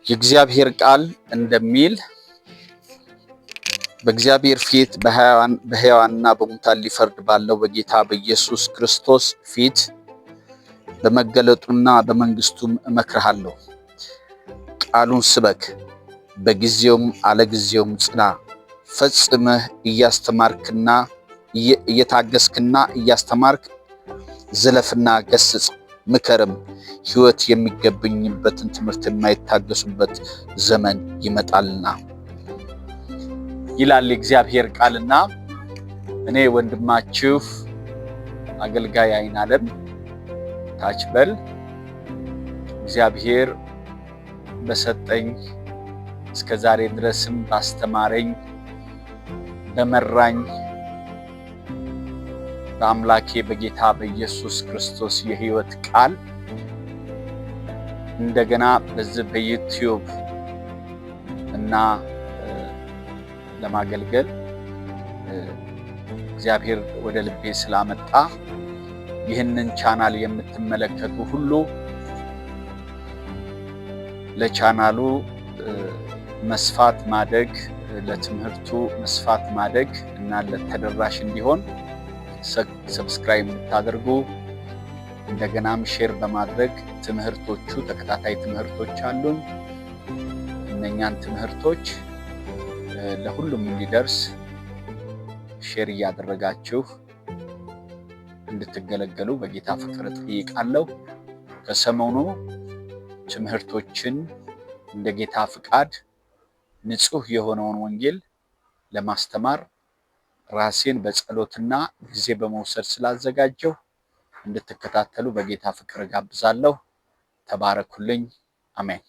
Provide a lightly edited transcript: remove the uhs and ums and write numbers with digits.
የእግዚአብሔር ቃል እንደሚል በእግዚአብሔር ፊት፣ በሕያዋንና በሙታን ሊፈርድ ባለው በጌታ በኢየሱስ ክርስቶስ ፊት፣ በመገለጡና በመንግስቱም እመክርሃለሁ። ቃሉን ስበክ፣ በጊዜውም አለጊዜውም ጽና። ፈጽመህ እያስተማርክና እየታገስክና እያስተማርክ ዝለፍና ገስጽ፣ ምከርም። ሕይወት የሚገኝበትን ትምህርት የማይታገሱበት ዘመን ይመጣልና ይላል የእግዚአብሔር ቃልና እኔ ወንድማችሁ አገልጋይ አይናለም ታችበል እግዚአብሔር በሰጠኝ፣ እስከ ዛሬ ድረስም ባስተማረኝ፣ በመራኝ በአምላኬ በጌታ በኢየሱስ ክርስቶስ የሕይወት ቃል እንደገና በዚህ በ YouTube እና ለማገልገል እግዚአብሔር ወደ ልቤ ስላመጣ ይህንን ቻናል የምትመለከቱ ሁሉ ለቻናሉ መስፋት ማደግ፣ ለትምህርቱ መስፋት ማደግ እና ለተደራሽ እንዲሆን subscribe እንድታደርጉ፣ እንደገናም share በማድረግ ትምህርቶቹ፣ ተከታታይ ትምህርቶች አሉን። እነኛን ትምህርቶች ለሁሉም እንዲደርስ share እያደረጋችሁ እንድትገለገሉ በጌታ ፍቅር እጠይቃለሁ። ከሰሞኑ ትምህርቶችን እንደ ጌታ ፍቃድ ንጹህ የሆነውን ወንጌል ለማስተማር ራሴን በጸሎትና ጊዜ በመውሰድ ስላዘጋጀሁ እንድትከታተሉ በጌታ ፍቅር እጋብዛለሁ። ተባረኩልኝ። አሜን።